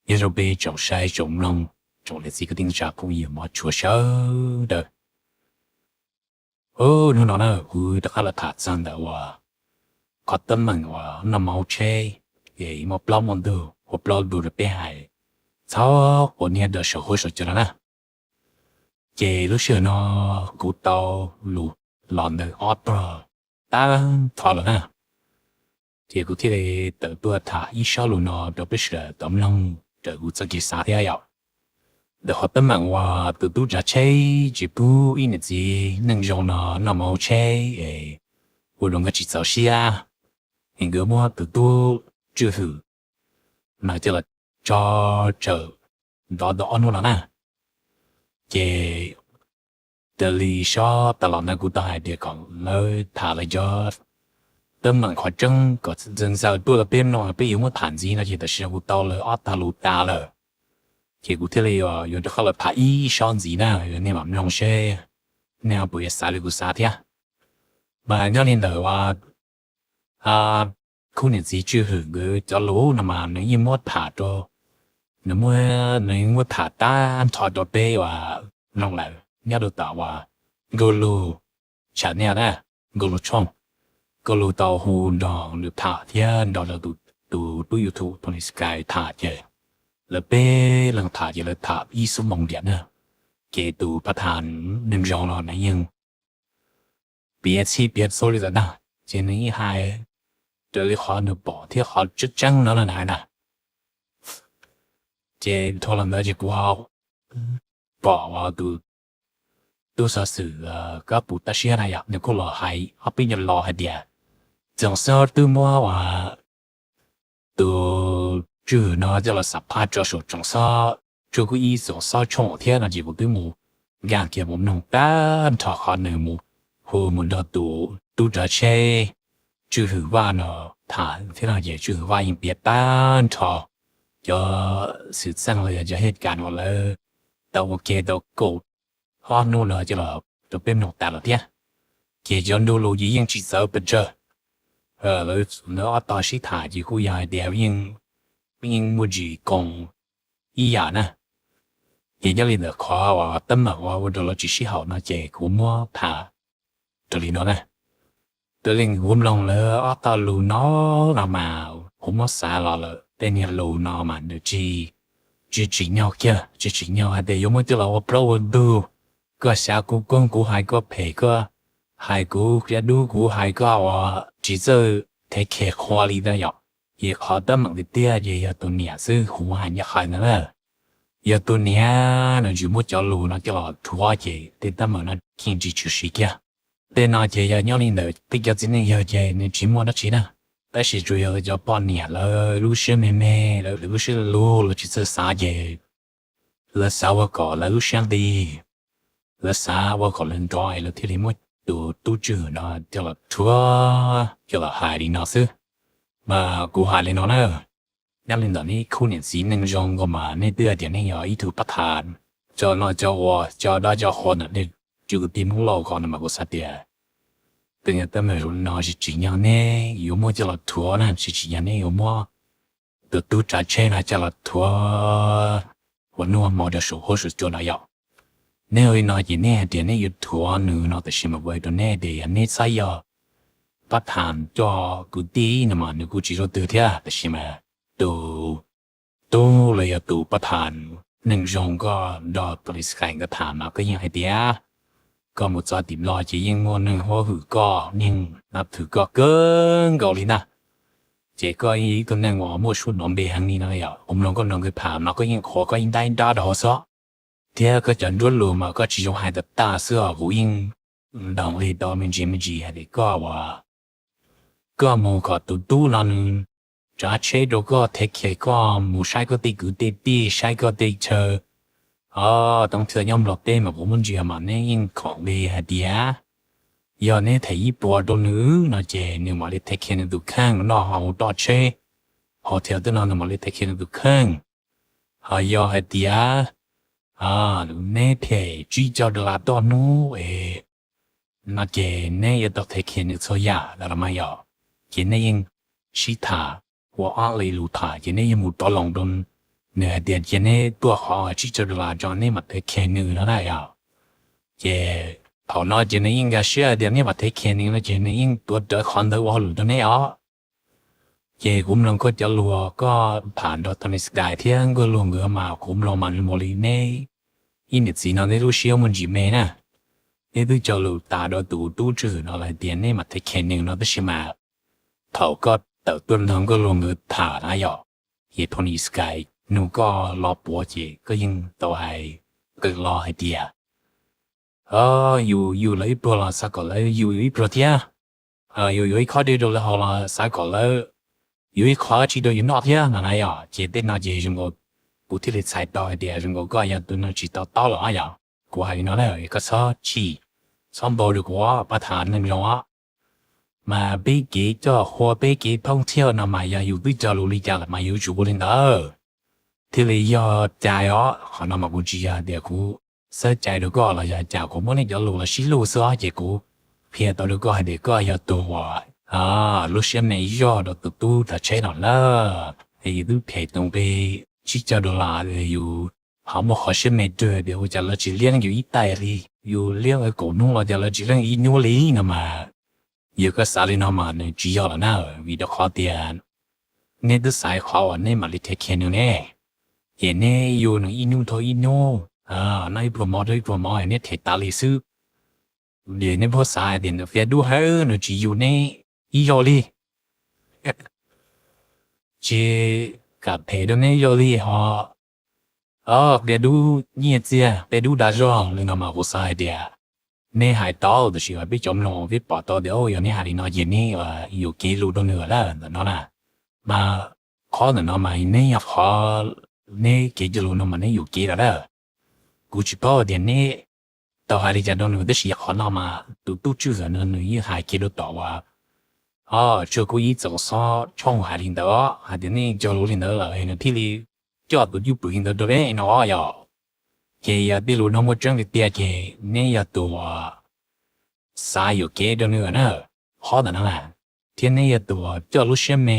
Nyob zoo peb tsoom saib tsoom mloog, tsoom niam txiv kwv tij neej tsa phooj ywg mog tshua sawv daws. Hnub no na kuv rov qab los tham txog ntawm uas qhov teeb meem uas noj mov hauv tsheb es muaj plaub muaj ntug ua plaub ntug rau peb hais txhob quav niag rau saum huab saum cua no na. Ces lub sij hawm no kuv tau lus los ntawm ob tog tab tho lawm na, ces kuv thiaj li tawm tuaj tham ib sob lus no rau peb sawv daws tau mloog raws kuv txoj kev xav thiab yom. Ntawm qhov teeb meem uas tus tub tsav tsheb tsis pub ib niam txiv neej zoo no noj mov hauv tsheb es ua rau nkawd tsis txaus siab, es nkawd muab tus tub Tswj Hwm mas coj los tso tsawm nrov tau ob hnub no na. Ces raws li sob tas los ntawd kuv tau hais tias kom lawv tham lawv cov teeb meem qhov tseeb kom ntxaws ntxaws tuaj rau peb mloog, peb yuav muab tham ntxiv no ces tam sim no kuv tau lawv ob tog lus tas lawm. Ces kuv thiaj li yuav rov qab los tham ib sob ntxiv na, nej mam mloog seb nej puas yuav xav li kuv xav thiab. Mas nyob li ntawm uas khub niam txiv Tswj Hwm nkawd cov lus no mas nws yeej muab tham rau, nws muab, nws yeej muab tham tag nrho rau peb uas mloog lawm nyob rau tom uas Nkauj Lug channel na, Nkauj Lug tshooj, Nkauj Lug tau hu nrog nws tham thiab nrog rau tus tub YouTube Tony Sky tham ces lawv peb leeg tham ces lawv tham ib xuab moos diam na. Ces tus pab tham neeg zoo no nws yeej piav txhij piav txhua li ntawd ntag, ces nws yeej hais raws li qhov nws pom thiab qhov tseeb tseeb no na na. Ces dhau los ntawd ces kuv pom uas tus tub xov xwm Kab Pus Taj Siab na yom, nws kuj los hais ob peb nyuag lo hais tias Txoos Xob twb muab uas tus Tswj Hwm no coj los xam phaj tso saum Txoos Xob, Tsuj Kub Ib Txoos Xob tshooj thiab no ces kuv twb mus nkag kiag mus mloog tag nrho qhov nws mus hu mus nrog tus tub tsav tsheb Tswj Hwm Vaj no tham thiab no ces Tswj Hwm Vaj yeej piav tag nrho cov xwm txheej los yog cov hej kas uas lawv tau ua ke tau kaum ob hnub no coj los rau peb mloog tas lawm thiab. Ces cov ntu lus ces yeej tsis txawv pes tsawg. Lawv ob tog sib tham ces kuj yog hais tias yeej muaj ntsis koom ib yam na. Ces nyob li ntawm qhov uas teeb meem uas ua rau lawv tsis sib haum no ces kuv muab tham raws li no na. Raws li kuv mloog lawv ob tog lus no los mas kuv muab xav los lawm tej niag lus no mas nws tsis, tsis tsim nyog kiag, tsis tsim nyog hais tias yuav muab coj los ua plaub ua ntug, koj xyav kuv koob kuv hais koj phem, koj hais kuv qia dub kuv hais koj uas tsis txawj thev khe qhua li ntawd yom. Ces qhov teeb meem tiag tiag ces yog tus niam xwb, kuv hais ncaj qha ntawd na. Yog tus niam nws tsis muab cov lus no coj los rhuav ces tej teeb meem no yeej tsis tshwm sim kiag. Tej no ces yog nyob li ntawm peb cov txiv neej yawg ces nws tsis muaj dab tsi na. Tab sis tsuas yog cov poj niam lawv lub siab me me, lawv lub siab lug, lawv tsis txawj xav ces lawv xav ua kom lawv lub siab nqis, lawv xav ua kom lawv nrov es lawv thiaj li muab tus tub Tswj Hwm no coj los rhuav coj los hais li no xwb. Mas kuv hais li no na, nyob li ntawm nej khub niam txiv neej zoo ko mas nej twb hais tias nej yog ib tug pab tham cov no cov uas cov dab cov qhua ntawm nej cov kwv tij Hmoob Lauj ko no mas kuv xav tias tej nyuag teeb meem no tsis tsim nyog neb yuav muab coj los rhuav na, tsis tsim nyog neb yuav muab tus tub tsav tsheb no coj los rhuav ua noj mov rau saum huab saum cua no yom. Neb ua li no ces neb hais tias neb yuav rhuav nws no tab sis mas kuv hais rau neb tias yog neb txhob yog pab tham cov kwv tij no mas nws kuj tsis zoo twg thiab, tab sis mas tus tub los yog tus pab tham neeg zoo koj nrog Tony Sky nkawd tham mas koj yeej hais tias koj mus txog tim no ces yeej muaj neeg huab hwm koj, neeg nab thwm koj kawg nkaus li ntag. Ces koj yeej ib tug neeg uas muaj suab nuav npe heev li no yom, kuv mloog koj mloog nkawd tham mas koj yeej qhuav koj ib ntab ib nrab rau hauv xwb, thiab koj cov nruab lus mas koj tsis zoo hais tag tag xwb os. Kuv yeej ntoov li tau me ntsis me ntsis hais tias koj uas koj mus kom tus tub no nws tsav tsheb rau koj, thev khe koj, mus saib koj tej kwv tej tij, saib koj tej chaw. Toob thaum nyob Nplog teb mas kuv muab ntsia mas neb yeej khoom li hais tias yog neb them ib puas rau nws no ces nws mam li thev khe nws tus kheej, noj haus roj tsheb, hotel tej no nws mam li thev khe nws tus kheej. Ho yog hais tias neb them tsib caug dollar toj hnub es no ces neb yuav tau thev khe nws txhua yam los mas yom. Ces neb yeej sib tham ua ob li lus tham ces neb yeej mus rov loos rau Nws hais tias cia neb tuaj qhov tsib caug dollar rau neb mam thev khe nws no na yom. Ces thaum no ces nws yeej nkag siab hais tias neb mam thev khe nws no ces nws yeej tuav rawv qhov ntawd ua hauj lwm rau neb os. Ces kuv mloog koj cov lus koj tham nrog Tony Sky thiab Nkauj Luag nkawd mas kuv mloog mas nws mus li neb ib niam txiv no neb lub siab muaj ntsis me na. Neb twb cog lus tas rau tus tub tswj hwm no lawm hais tias neb mam thev khe nws no tab sis mas thaum koj tawm tuaj nrog Nkauj Luag nkawd tham na yom, ces Tony Sky nug koj lo puav ces koj yeej tau hais qw los hais tias yus yus lawv ib pluag los xav kom lawv yus yus ib pluag thiab, yus yuav ib khob dej rau lawv haus los xav kom lawv yuav ib qho dab tsi rau yus noj thiab no na yom. Ces tej no ces zoo nkaus kuv thiaj li txhais tau hais tias zoo nkaus koj yog tus neeg tsis to taub los yom. Kuv hais li no na, koj txhob chim, txhob npau rau kuv, pab tham neeg zoo os. Mas peb kev coj qhua peb kev thoob thiab no mas yog yus twb cog lus li cas lawm mas yus yuav tsum ua li ntawd. Thiaj li yog cai os, qhov no mas kuv tsis yog tias kuv xav cai rau koj los yog cas, kuv muab nej cov lus los sib luj xwb os, ces kuv qhia tau rau koj hais tias koj yog tus uas lub siab me zog rau tus tub tav tsheb no lawm. Es yus twb phem tus nqi tsib caug dollar, yus ho muaj qhov siab me rau tias ua cas lawv tsis liab yus ib tais li, yus liab kaum hnub los cas lawv tsis liab ib hnub li no mas, yog koj xav li no mas nws tsis yog lawm na, vim rau qhov tias neb twb xaiv qhov uas neb mam li thev khe nws ne, ces neb yug nws ib hnub dhau ib hnub, noj ib pluag mov dhau ib pluag mov neb thev tas li xwb. Vim neb puab xav hais tias nws fiav dub heev nws tsis yug neb ib zaug li, tsis kam them rau neb ib zaug li ho fiav dub nyiaj txiag fiav dub dag zog li no mas kuv xav hais tias neb hais tau tab sis peb cov mloog peb pom tau tias yog neb hais li no ces neb yuam kev lus rau nws lawm ntawm no na. Mas qhov ntawm no mas neb yog qhov neb kev cog lus no mas neb yuam kev lawm lawm. Kuv tsis paub tias neb tau hais li cas rau nws tab sis qhov no mas tus tub tswj hwm no nws yeej hais kiag rau tom uas tshuaj kub ib txoos xob tshooj hais li ntawd hais tias neb cog lus li ntawd lawm nws thiaj li coj tus cwj pwm li ntawd rau neb no yom. Ces yog tej lus no muaj tseeb tiag tiag ces neb yog tus uas xav yuam kev rau nws na, qhov ntawm no na, thiab neb yog tus uas coj lub siab me,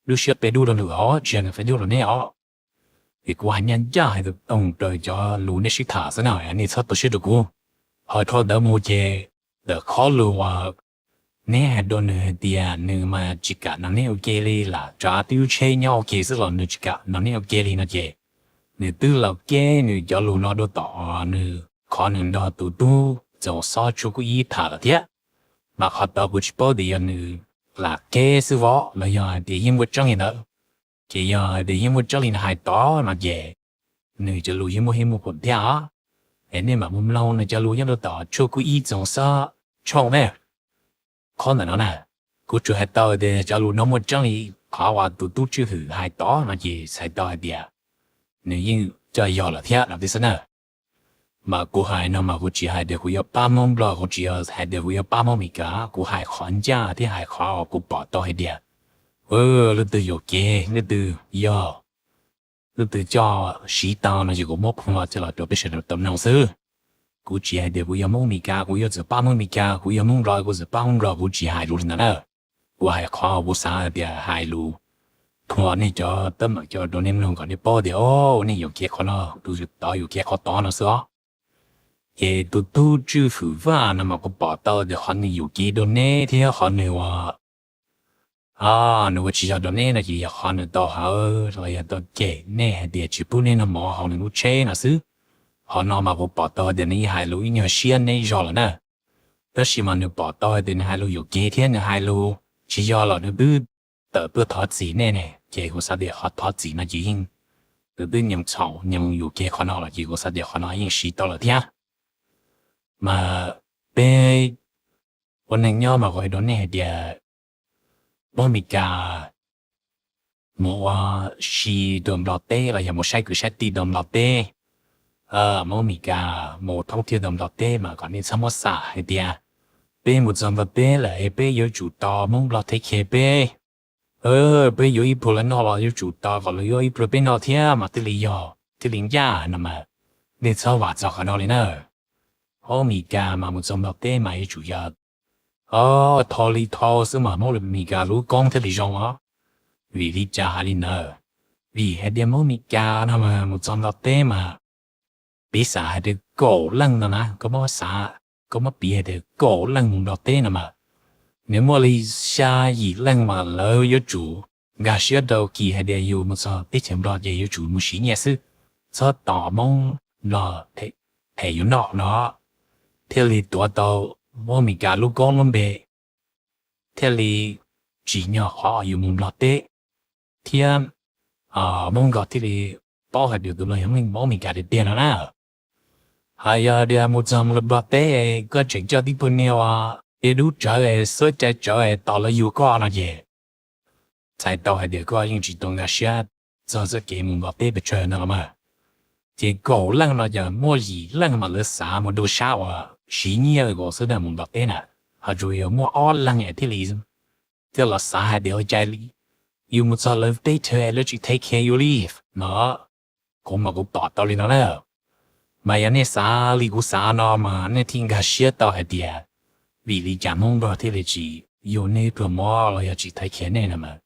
lub siab peb dub rau nws os, tsis yog nws peb dub rau neb os. Vim kuv hais ncaj ncaj hais tus toog raws cov lus neb sib tham xwb na, nej txhob tu siab rau kuv. Ho dhau ntawd mus ces ntawm qhov lus uas neb hais rau nws hais tias nws mas tsis kam nrog neb ua ke li, lam tsav twb lub tsheb nyob ua ke xwb los nws tsis kam nrog neb ua ke li no ces nws twb laus keb nws cov lus no rau tom nws qhov nws nrog tus tub txoos xob tshuaj kub ib tham lawm thiab. Mas qhov tod kuv tsis paub tias yog nws lam keb xwb vov los yog hais tias yeej muaj tseeb li ntawd. Ces yog hais tias yeej muaj tseeb li nws hais tod no ces nws cov lus yeej muaj hib muaj pum thiab os. Es nej mam mus mloog nws cov lus nyob rau tom tshuaj kub ib txoos xob tshooj ne. Qhov ntawm no na, kuv tsuas hais tau tias cov lus no muaj tseeb li qhov uas tus tub tswj hwm hais tod no ces txhais tau hais tias nws yeej coj yog lawm thiab no tiag xwb na. Mas kuv hais no mas kuv tsis hais tias kuv yuav pab Hmoob Nplog, kuv tsis hais tias kuv yuav pab Hmoob Meskas, kuv hais qhov ncaj thiab hais qhov uas kuv pom tau hais tias leej twg yuam kev, leej twg yog, leej twg coj siv tau no ces kuv muab phoo los coj los rau peb sawv daws tau mloog xwb. Kuv tsis hais tias kuv yog Hmoob Meskas kuv yuav txawm pab Hmoob Meskas, kuv yog Hmoob Nplog kuv txawm pab Hmoob Nplog, kuv tsis hais lus li ntawd na. Kuv hais qhov kuv xav tias hais lus phoo nej cov teeb meem coj rau nej mloog kom nej paub tias o, nej yuam kev qhov no, tus tod yuam kev qhov tod no xwb os. Ces tus tub Tswj Hwm Vaj no mas kuv pom tau tias qhov nws yuam kev rau neb thiab qhov nws ua, nws ua tsis yog rau neb no ces yog qhov nws tau hawv los yog tau cem nej hais tias tsis pub neb noj mov hauv nws lub tsheb no xwb. Qhov no mas kuv pom tau tias nws yeej hais lus ib nyuag siab neb zog lawm na. Tab sis mas nws pom tau tias nws hais lus yuam kev thiab nws hais lus tsis yog los nws twb tawm tuaj thov txim nej ne, ces kuv xav tias qhov thov txim no ces yeej, nws twb nyeem txhaum nyeem yuam kev qhov no los ces kuv xav tias qhov no yeej siv tau lawm thiab. Mas peb ua neeg nyob mas kuv hais rau nej hais tias Hmoob Meskas mus ua si rau Nplog teb los yog mus saib kwv saib tij rau Nplog teb, Hmoob Meskas mus thoob thiab rau Nplog teb mas kom nej txhob muab xam hais tias peb mus txog Nplog teb lawm es peb yuav tsum tos Hmoob Nplog thev khe peb, peb yuav ib pluag lawv noj los yuav tsum tos kom lawv yuav ib pluag peb noj thiab mas thiaj li yog thiaj li ncaj no mas, nej txhob vam txog qhov no li na. Hmoob Meskas mas mus txog Nplog teb mas yuav tsum yog thau li thau xwb mas Hmoob Meskas lub koob thiaj li zoo os. Vim li cas hais li ntawd? Vim hais tias Hmoob Mes Kas no mas mus txog Nplog teb mas, piv xam hais tias kaum leej no na, koj muab xav, koj muab piv hais tias kaum leej mus Nplog teb no mas, nws muaj li xya yim leej mas lawv yuav tsum nkag siab rau kis hais tias yus mus txog teb chaws Nplog ces yuav tsum mus siv nyiaj xwb, txhob tos Hmoob Nplog them yus noj no, thiaj li tuav tau Hmoob Mes Kas lub koob lub npe, thiaj li tsim nyog qhov yus mus Nplog teb, thiab Hmoob Nplog thiaj li paub hais tias tus no yog Hmoob Mes Kas tiag tiag no na. Hos yog tias mus txog mus Nplog teb koj tseem coj tib pawg niag uas dub tsawv, xuab cai tsawv tos lawv yug koj no ces txhais tau hais tias koj yeej tsis tau nkag siab txog txoj kev mus Nplog teb pes tsawg no los mas. Ces kaum leej no ces muaj yim leej mas lawv xav mus rau sab uas siv nyiaj nkaus xwb na mus Nplog teb na, ho tsuas yog muaj ob leeg thiaj li, thiaj los xav hais tias ua cas li yus mus txog lawv teb chaws lawv tsis take care yus li no. Kuv mas kuv pom tau li no na. Mas yog nej xav li kuv xav no mas nej thiaj nkag siab tau hais tias vim li cas Hmoob Nplog thiaj li tsis yug nej ib pluag mov los yog tsis take care nej no mas,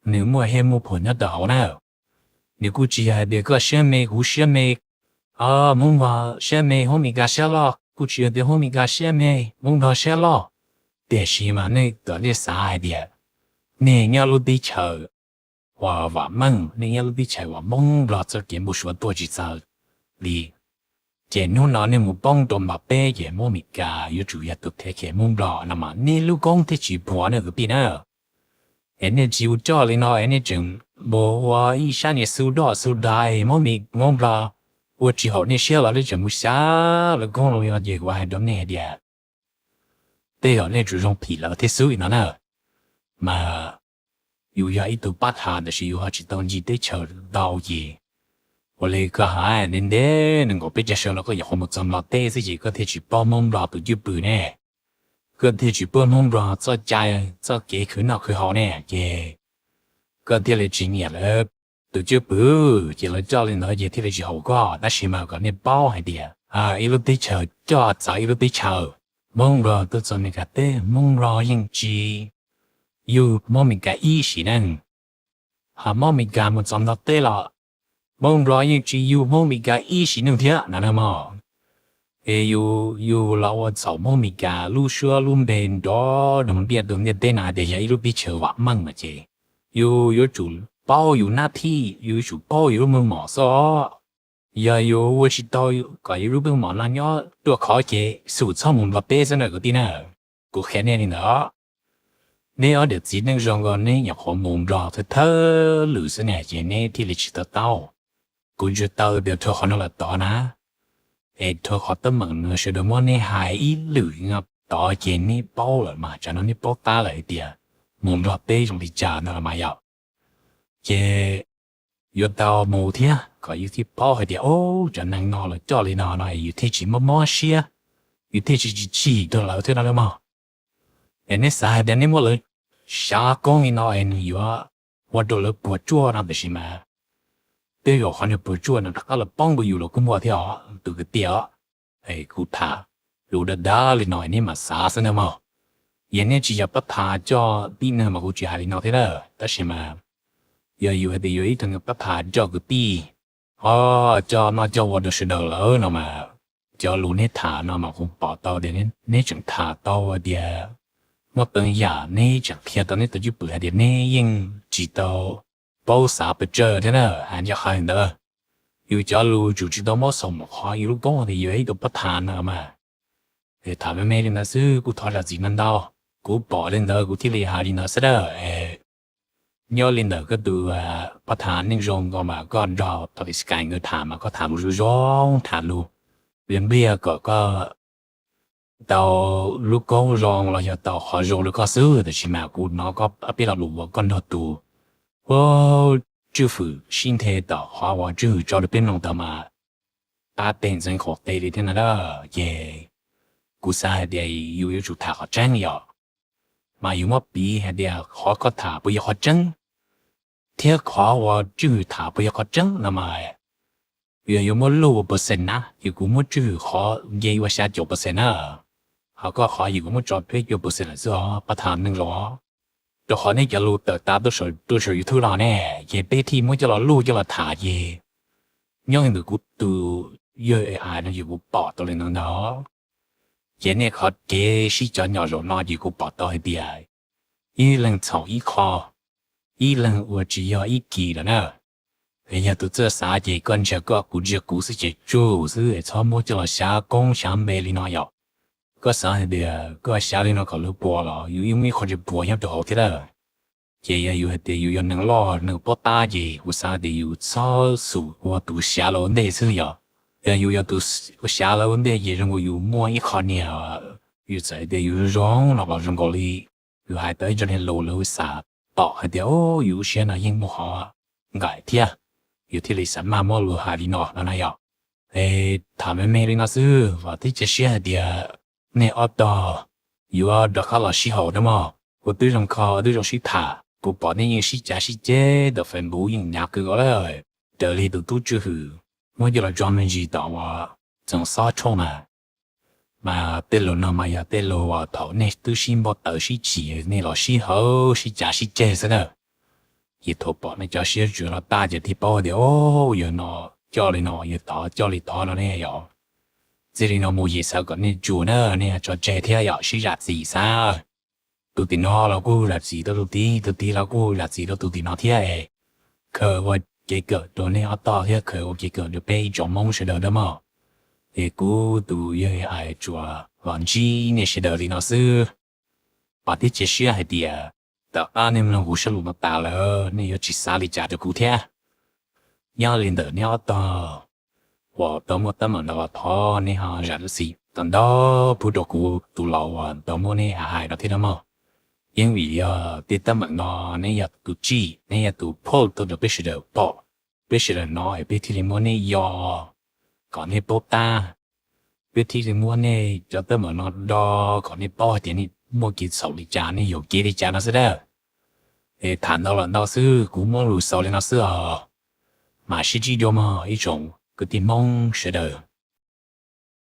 nws muaj hiab muaj phuam nyob rau hauv na. Nws kuj tsis yog hais tias koj siab me kuv siab me, Hmoob Nplog siab me Hmoob Mes Kas siab loj, kuj tsis yog tias Hmoob Mes Kas siab me Hmoob Nplog siab loj. Tiam sis mas nej kom nej xav hais tias nej nyob lub teb chaws uas vam meej, nej nyob lub teb chaws uas Hmoob Nplog txoj kev npau suav tuaj tsis txaus li, ces hnub no nej mus poob rau Nplog teb ces Hmoob Mes Kas yuav tsum yog tus take care Hmoob Nplog no mas nej lub koob thiaj tsis puas nej kwv tij na. Es nej tsis ua coj li no es nej tseem mus ua ib sab niag xu doj xu dais Hmoob Mes Hmoob Nplog ua tsis haum nej siab los nej tseem mus xyav lawv koob los yog ces kuv hais rau nej hais tias tej zaum nej tsuas zoo phim lawv thiab xwb no na. Mas yus yog ib tug pab tham tab sis yus ho tsis tau ncig teb chaws ntau ces ua li koj hais ntev ntev nees nkaum peb caug xyoo los koj nyuam qhuav mus txog Nplog teb xwb ces koj thiaj tsis paub Hmoob Nplog tus cwj pwm ne. Koj thiaj tsis paub Hmoob Nplog txoj cai, txoj kev khwv noj khwv haus ne ces koj thiaj li tsis nyiam lawv tus cwj pwm ces lawv coj li ntawd ces thiaj li tsis haum koj. Tab sis mas kom nej paub hais tias ib lub teb chaws coj txawv ib lub teb chaws, Hmoob Nplog tuaj txog Mes Kas teb Hmoob Nplog yeej tsis yug Hmoob Mes Kas ib sim neej, ho Hmoob Mes Kas mus txog Nplog teb los Hmoob Nplog yeej tsis yug Hmoob Mes Kas ib sim neej thiab no na mog. Es yus, yus los ua txhaum Hmoob Mes Kas lub suab lub npe nrov nroos ntiaj tug ntiaj teb no hais tias yog ib lub teb chaws vam meej no ces yus yuav tsum paub yus nab thib, yus yuav tsum paub yus lub meej mom xwb os. Yog yus ua tsis tau kom yus lub meej mom no nyob ruaj khov ces xum txhob mus Nplog teb xwb na kwv tij na. Kuv qhia nej li ntawd. Neb ob niam txiv neej zoo nkaus neb nyuam qhuav mus Nplog thawj thawj lwm xwb na ces neb thiaj li tsis to taub. Kuv ntsia tau tias rau qhov no lawm tod na, es rau qhov teeb meem no sawv daws muab neb hais ib lwm no tod ces neb paub lawm mas tsam no neb paub tab lawm hais tias mus Nplog teb zoo li cas no los mas yom. Ces yuav tau mus thiab kom yus thiaj paub hais tias, o, cov neeg no lawv coj li no no yus thiaj tsis mob mob siab, yus thiaj tsis tsis chim rau lawv thiab no mog. Es neb xav hais tias neb muab lawv xyav koob li no es nws yuav ua rau lawv puas tsuaj no tiam sis mas tej zaum qhov niag puas tsuaj no rov qab los poob rau yus los kuj muaj thiab os tus kwv tij os. Kuv tham lus dag dag li no neb mam xav xwb na mog. Yog neb tsis yog pab tham coj tib neeg mas kuv tsis hais li no thiab na, tab sis mas yog yus hais tias yus ib tug pab tham coj kwv tij, o, coj noj coj ua rau sawv daws lawm no mas cov lus neb tham no mas kuv pom tau tias neb tseem tham tau hais tias muaj teev yam neb tseem qhia tau neb tus cwj pwm hais tias neb yeej tsis tau paub xav pes tsawg thiab na. Hais ncaj qha li ntawd, yus cov lus tsum tsis tau muab xaus mus qhov yus lub koob tias yus ib tug pab tham no mas. Tham me me li ntawd xwb kuj thov zam txim ntau ntau. Kuv pom li ntawd kuv thiaj li hais li ntawd xwb dab. Nyob li ntawm koj tus pab tham neej zoo ko mas koj nrog Thaum Sky nkawd tham mas koj tham lus zoo zoo, tham lus npliag npliag kom koj tau lub koob zoo los yog tau qhov zoo rau koj xwb, tab sis mas kuv hnov koj pab peb lo lus uas koj nrog tus, ua, tswj hwm sib nthe tom qhov uas tswj hwm tso rau peb mloog tau mas qab teg ntxeev qaum teg li thiab na. Ces kuv xav hais tias yus yuav tsum tham qhov tseeb yom, mas yus muab piv hais tias qhov koj tham puas yog qhov tseeb thiab qhov uas tswj hwm tham puas yog qhov tseeb no mas yog yuav muab luj ua percent na, yog kuv muab tswj hwm qhov nce ua xya caum percent na, ho koj qhov yog kuv muab tso peb caug percent lawm xwb os pab tham neej zoo os. rau qhov nej cov lus tawm tas tuaj saum YouTube no ne, ces peb thiaj muab coj los luj coj los tham ces nyob li ntawm kuv tus yawg A I no ces kuv pom tau li no ntag. Ces nej qhov kev sib cov nyom zaum no ces kuv pom tau hais tias ib leeg txhaum ib qho, ib leeg ua tsis yog ib kis lawm na. Es yog tus txawj xav ces koj ntsia koj, kuv ntsia kuv xwb ces tsum xwb es txhob muab coj los xyav koob xyav npe li no yom. Koj xav hais tias koj xyav li no kom luag puas los yus yeej muaj ib qho tsis puas nyob rau hauv thiab lawm. Ces yog yus hais tias yus yog neeg loj neeg paub tab ces kuv xav tias yus txhob xum ua tus xyav los ua ntej xwb yom. Yog yus yog tus xyav los ua ntej ces zoo nkaus yus muaj ib qho niag, yus txawm hais tias yus zoo no los zoo nkaus li yus hais tau ib co niag lus lawv xav pom hais tias yus lub siab no yeej muaj qhov nkaim thiab, yus thiaj li xav maj muab lus hais li no no na yom. Es tham me me li no xwb, vam thiab cia siab hais tias nej ob tog yuav rov qab los sib haum na mog. Ua twb zoo kho twb zoo sib tham, kuv pom nej yeej sib cav sib ceg ntawm Facebook yeej hnyav kawg nkaus lawm. Raws li tus tub Tswj Hwm muab coj los tso me ntsis tom uas Txoov Xob Tshooj na, mas tej lus no mas yog tej lus uas thaum nej twb sib npau taws sib chim nej los sib haum sib cav sib ceg xwb na. Ces thaum pom nej cov siab tsuas no tag ces thiaj paub tias o, yawg no coj li no, yawg tod coj li tod no ne yom. Txij li no mus ces xav kom nej tsuas na, nej tso tseg thiab yom, sib zam txim xwb. Tus tim no los kuj zam txim rau tus tid, tus tid los kuj zam txim rau tus tim no thiab es khaws ua kev kawm rau nej ob tog thiab khaws ua kev kawm rau peb ib tsoom Hmoob sawv daws na mog. Es kuv tus yawg A I tsuas los ntsib nej sawv daws li no xwb. Vam thiab cia siab hais tias tom qab nej mloog kuv zaj lus no tas lawm nej yuav tsis xav li cas rau kuv thiab. Nyob li ntawm nej ob tog uas tau muaj teeb meem no los thov nej ho zam lub txim ntau ntau pub rau kuv tus laus uas tau muab nej hais no thiab na mog. Yeej vim yog tej teeb meem no nej yog tus tsij, nej yog tus phob tuaj rau peb sawv daws pom, peb sawv daws hnov es peb thiaj li muab nej yos kom nej paub tab, peb thiaj li muab nej cov teeb meem no do kom nej paub hais tias nej muaj kev txhaum li cas, nej yuam kev li cas no xwb dab. Es tham ntau los ntau xwb, kuv muab lus xaus li no xwb os. Mam sib ntsib dua mog ib tsoom kwv tij Hmoob sawv daws.